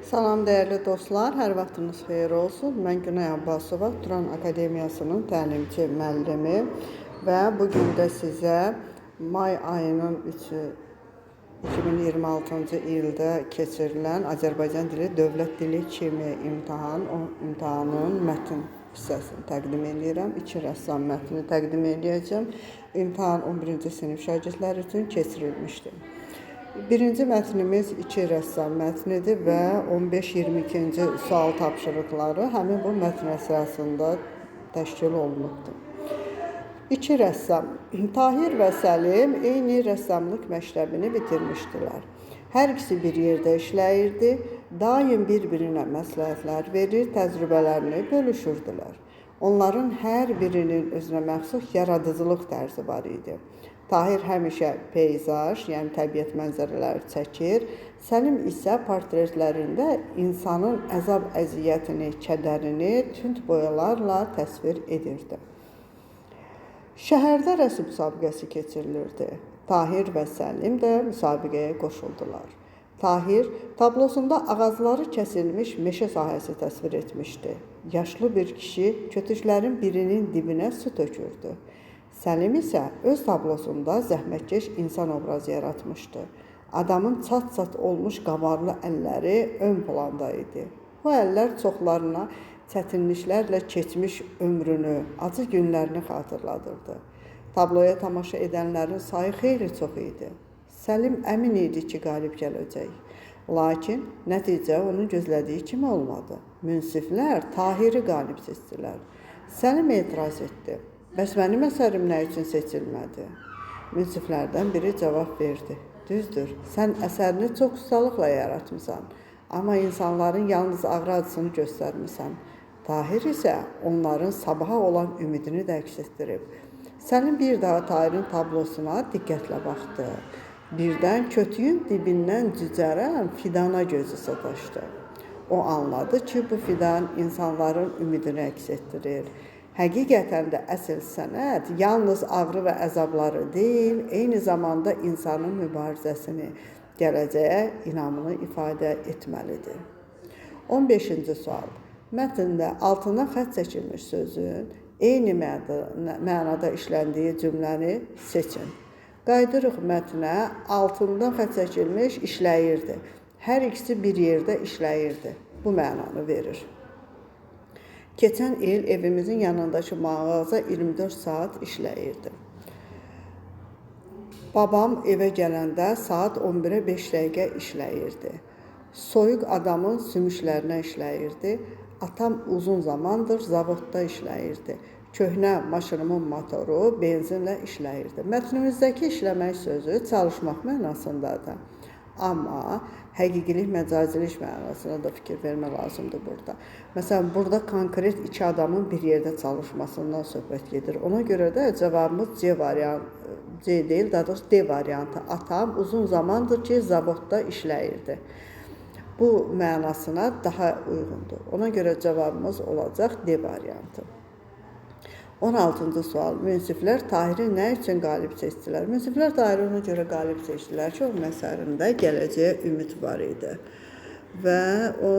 Salam dəyərli dostlar, hər vaxtınız xeyir olsun. Mən Günay Abbasova, Turan Akademiyasının təlimçi müəllimi və bu gün də sizə may ayının 3-ü 2026-cı ildə keçirilən Azərbaycan dili dövlət dili kimi imtahan, o imtahanın mətn hissəsini təqdim eləyirəm. İki rəssam mətnini təqdim eləyəcəm. İmtahan 11-ci sinif şagirdləri üçün keçirilmişdir. Birinci mətnimiz iki rəssam mətnidir və 15-22-ci sual tapşırıqları həmin bu mətn əsasında təşkil olunubdur. İki rəssam Tahir və Səlim eyni rəssamlıq məktəbini bitirmişdilər. Hər ikisi bir yerdə işləyirdi, daim bir-birinə məsləhətlər verir, təcrübələrini bölüşürdülər. Onların hər birinin özünə məxsus yaradıcılıq tərzi var idi. Tahir həmişə peyzaj, yəni təbiət mənzərələri çəkir. Səlim isə portretlərində insanın əzab-əziyyətini, kədərini tünd boyalarla təsvir edirdi. Şəhərdə rəsm müsabiqəsi keçirilirdi. Tahir və Səlim də müsabiqəyə qoşuldular. Tahir tablosunda ağacları kəsilmiş meşə sahəsi təsvir etmişdi. Yaşlı bir kişi kötüklərin birinin dibinə su tökürdü. Səlim isə öz tablosunda zəhmətkeş insan obrazı yaratmışdı. Adamın çat-çat olmuş qabarlı əlləri ön planda idi. Bu əllər çoxlarına çətinliklərlə keçmiş ömrünü, acı günlərini xatırladırdı. Tabloya tamaşa edənlərin sayı xeyli çox idi. Səlim əmin idi ki, qalib gələcək. Lakin nəticə onun gözlədiyi kimi olmadı. Münsiflər Tahiri qalib seçdilər. Səlim etiraz etdi. Bəs mənim əsərim nə üçün seçilmədi? Münsiflərdən biri cavab verdi. Düzdür, sən əsərini çox ustalıqla yaratmısan, amma insanların yalnız ağrı acısını göstərmisən. Tahir isə onların sabaha olan ümidini də əks etdirib. Səlim bir daha Tahirin tablosuna diqqətlə baxdı. Birdən kötüyün dibindən cücərən fidana gözü sataşdı. O anladı ki, bu fidan insanların ümidini əks etdirir. Həqiqətən də əsl sənət yalnız ağrı və əzabları deyil, eyni zamanda insanın mübarizəsini, gələcəyə inamını ifadə etməlidir. 15-ci sual. Mətndə altına xətt çəkilmiş sözün eyni mənada işləndiyi cümləni seçin. Qayıdırıq mətnə, altından xətt çəkilmiş işləyirdi. Hər ikisi bir yerdə işləyirdi. Bu mənanı verir. Keçən il evimizin yanındakı mağaza 24 saat işləyirdi. Babam evə gələndə saat 11-ə 5 dəqiqə işləyirdi. Soyuq adamın sümüklərinə işləyirdi. Atam uzun zamandır zavodda işləyirdi. Köhnə maşınımın motoru benzinlə işləyirdi. Mətnimizdəki işləmək sözü çalışmaq mənasındadır. Amma həqiqilik, məcazilik mənasına da fikir vermə lazımdır burada. Məsələn, burada konkret iki adamın bir yerdə çalışmasından söhbət gedir. Ona görə də cavabımız C variantı, C deyil, daha doğrusu D variantı. Atam uzun zamandır ki, zavodda işləyirdi. Bu mənasına daha uyğundur. Ona görə cavabımız olacaq D variantı. 16-cı sual. Münsiflər Tahiri nə üçün qalib seçdilər? Münsiflər Tahiri ona görə qalib seçdilər ki, onun əsərində gələcəyə ümid var idi. Və o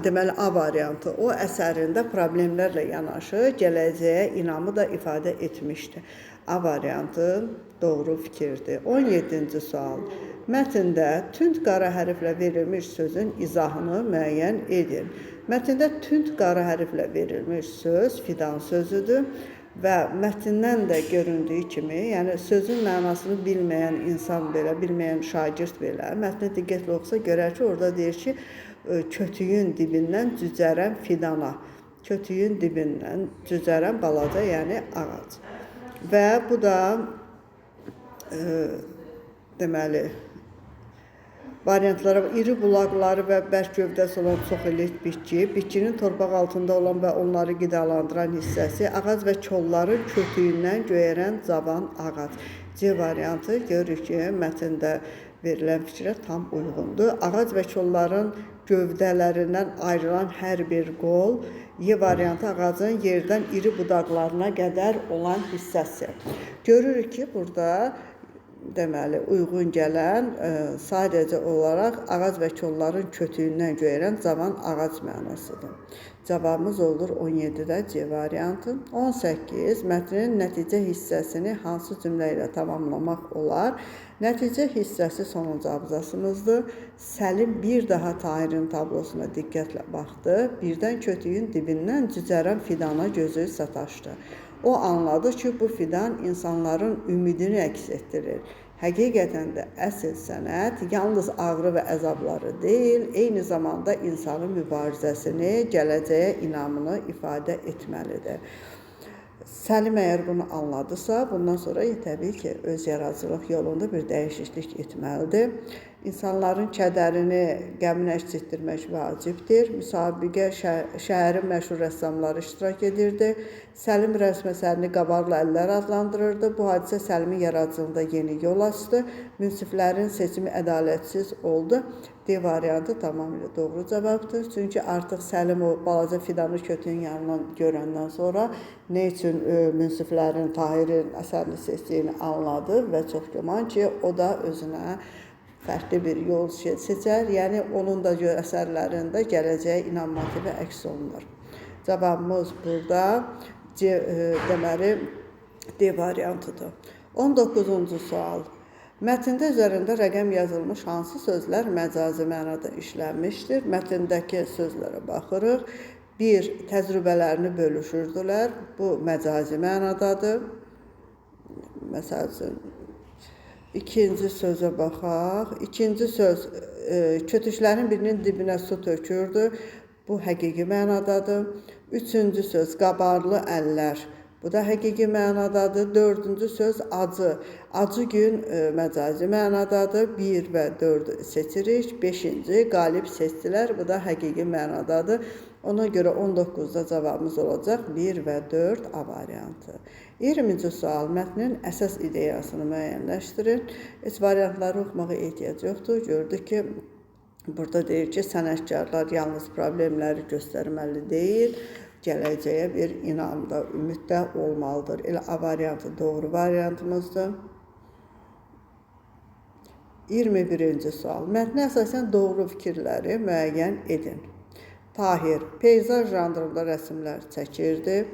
deməli A variantı. O əsərində problemlərlə yanaşı gələcəyə inamı da ifadə etmişdi. A variantı doğru fikirdir. 17-ci sual. Mətndə tünd qara hərflə verilmiş sözün izahını müəyyən edin. Mətndə tünd qara hərflə verilmiş söz fidan sözüdür və mətndən də göründüyü kimi, yəni sözün mənasını bilməyən insan belə, bilməyən şagird belə mətni diqqətlə oxusa görər ki, orada deyir ki, kötüyün dibindən cücərən fidana, kötüyün dibindən cücərən balaca, yəni ağac. Və bu da deməli variantlara iri bulaqları və bərk gövdəsi olan çox illik bitki, bitkinin torpaq altında olan və onları qidalandıran hissəsi, ağac və kolların kötüyündən göyərən cavan ağac. C variantı görürük ki, mətndə verilən fikrə tam uyğundur. Ağac və kolların gövdələrindən ayrılan hər bir qol, Y variantı ağacın yerdən iri budaqlarına qədər olan hissəsi. Görürük ki, burada Deməli, uyğun gələn sadəcə olaraq ağac və kolların kötüyündən göyərən cavan ağac mənasıdır. Cavabımız olur 17-də C variantı. 18. Mətnin nəticə hissəsini hansı cümlə ilə tamamlamaq olar? Nəticə hissəsi sonuncu abzasımızdır. Səlim bir daha Tahirin tablosuna diqqətlə baxdı. Birdən kötüyün dibindən cücərən fidana gözü sataşdı. O anladı ki, bu fidan insanların ümidini əks etdirir. Həqiqətən də əsl sənət yalnız ağrı və əzabları deyil, eyni zamanda insanın mübarizəsini, gələcəyə inamını ifadə etməlidir. Səlim əgər bunu anladısa, bundan sonra təbii ki, öz yaradıcılıq yolunda bir dəyişiklik etməlidir. İnsanların kədərini, qəmini əks etdirmək vacibdir. Müsabiqə şəhərin məşhur rəssamları iştirak edirdi. Səlim rəsm əsərini qabarlı əllər adlandırırdı. Bu hadisə Səlimin yaradıcılığında yeni yol açdı. Münsiflərin seçimi ədalətsiz oldu. D variantı tamamilə doğru cavabdır. Çünki artıq Səlim o balaca fidanı kötüyün yanından görəndən sonra nə üçün münsiflərin Tahirin əsərini seçdiyini anladı və çox güman ki, o da özünə fərqli bir yol seçər. Yəni, onun da əsərlərində gələcəyə inam motivi əks olunur. Cavabımız burada C, deməli, D variantıdır. 19-cu sual. Mətndə üzərində rəqəm yazılmış hansı sözlər məcazi mənada işlənmişdir? Mətndəki sözlərə baxırıq. 1. Təcrübələrini bölüşürdülər. Bu məcazi mənadadır. Məsəl üçün, ikinci sözə baxaq. İkinci söz, kötüklərin birinin dibinə su tökürdü. Bu həqiqi mənadadır. Üçüncü söz, qabarlı əllər. Bu da həqiqi mənadadır. Dördüncü söz, acı. Acı gün məcazi mənadadır. 1 və 4 seçirik. Beşinci, qalib seçdilər. Bu da həqiqi mənadadır. Ona görə 19-da cavabımız olacaq 1 və 4 A variantı. 20-ci sual. Mətnin əsas ideyasını müəyyənləşdirin. Heç variantları oxumağa ehtiyac yoxdur. Gördük ki, burada deyir ki, sənətkarlar yalnız problemləri göstərməli deyil, gələcəyə bir inam da, ümid də olmalıdır. Elə A variantı doğru variantımızdır. 21-ci sual. Mətnə əsasən doğru fikirləri müəyyən edin. Tahir peyzaj janrında rəsimlər çəkirdi.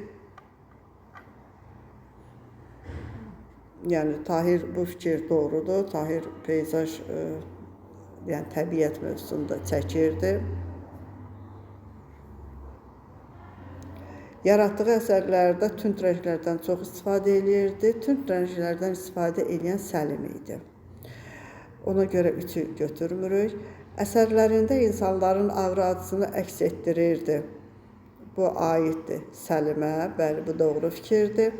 Yəni, Tahir bu fikir doğrudur. Tahir peyzaj, yəni təbiət mövzusunda çəkirdi. Yaratdığı əsərlərdə tünd rənglərdən çox istifadə eləyirdi. Tünd rənglərdən istifadə eləyən Səlim idi. Ona görə 3-ü götürmürük. Əsərlərində insanların ağrı acısını əks etdirirdi. Bu aiddir Səlimə. Bəli, bu doğru fikirdir.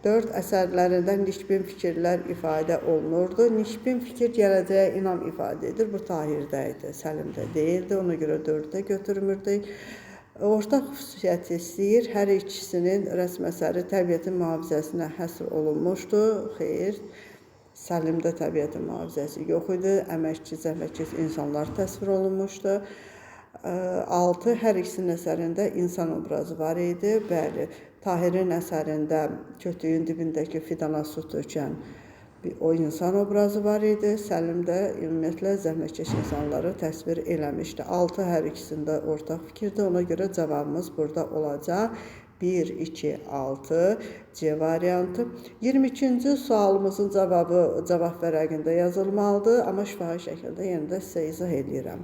4. Əsərlərində nikbin fikirlər ifadə olunurdu. Nikbin fikir gələcəyə inam ifadə edir. Bu Tahirdə idi, Səlimdə deyildi. Ona görə 4-ü də götürmürdük. Ortaq xüsusiyyəti istəyir. Hər ikisinin rəsm əsəri təbiətin mühafizəsinə həsr olunmuşdu. Xeyr, Səlimdə təbiətin mühafizəsi yox idi. Əməkçi, zəhmətkeş insanlar təsvir olunmuşdu. 6. Hər ikisinin əsərində insan obrazı var idi. Bəli, Tahirin əsərində kötüyün dibindəki fidana su tökən o insan obrazı var idi. Səlim də ümumiyyətlə zəhmətkeş insanları təsvir eləmişdi. 6 hər ikisində ortaq fikirdir. Ona görə cavabımız burada olacaq. 1, 2, 6 C variantı. 22-ci sualımızın cavabı cavab vərəqində yazılmalıdır, amma şifahi şəkildə yenə də sizə izah eləyirəm.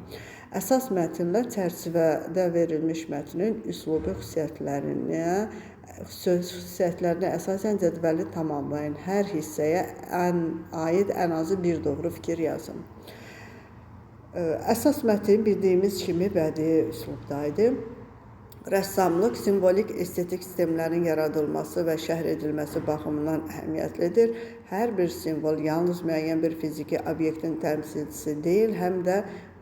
Əsas mətnlə çərçivədə verilmiş mətnin üslubi xüsusiyyətlərinə əsasən cədvəli tamamlayın. Hər hissəyə aid ən azı bir doğru fikir yazın. Əsas mətn bildiyimiz kimi bədii üslubda idi. Rəssamlıq simvolik estetik sistemlərin yaradılması və şərh edilməsi baxımından əhəmiyyətlidir. Hər bir simvol yalnız müəyyən bir fiziki obyektin təmsilçisi deyil, həm də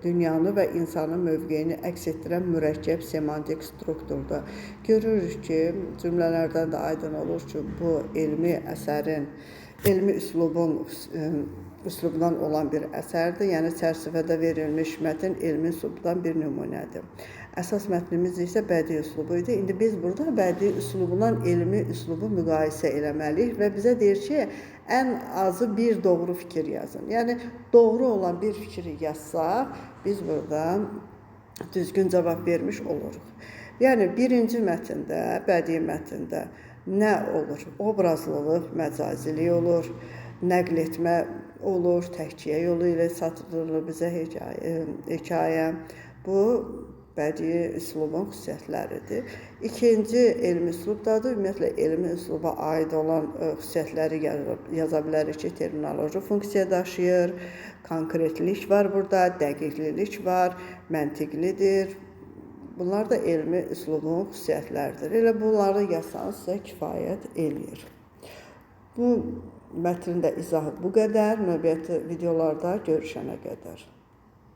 dünyanı və insanın mövqeyini əks etdirən mürəkkəb semantik strukturdur. Görürük ki, cümlələrdən də aydın olur ki, bu elmi əsərin, elmi üslubun üslubdan olan bir əsərdir. Yəni çərçivədə verilmiş mətn elmi üslubdan bir nümunədir. Əsas mətnimiz isə bədii üslubu idi. İndi biz burada bədii üslubundan elmi üslubu müqayisə eləməliyik və bizə deyir ki, ən azı bir doğru fikir yazın. Yəni doğru olan bir fikri yazsaq, biz burada düzgün cavab vermiş oluruq. Yəni birinci mətndə, bədii mətndə nə olur? Obrazlılıq, məcazilik olur, nəql etmə olur, təhkiyə yolu ilə çatdırılır bizə hekayə. Bu bədii üslubun xüsusiyyətləridir. İkinci elmi üslubdadır. Ümumiyyətlə elmi üsluba aid olan xüsusiyyətləri yaza bilərik ki, terminoloji funksiya daşıyır, konkretlik var burada, dəqiqlilik var, məntiqlidir. Bunlar da elmi üslubun xüsusiyyətləridir. Elə bunları yazsanız sizə kifayət eləyir. Bu mətnin də izahı bu qədər. Növbəti videolarda görüşənə qədər.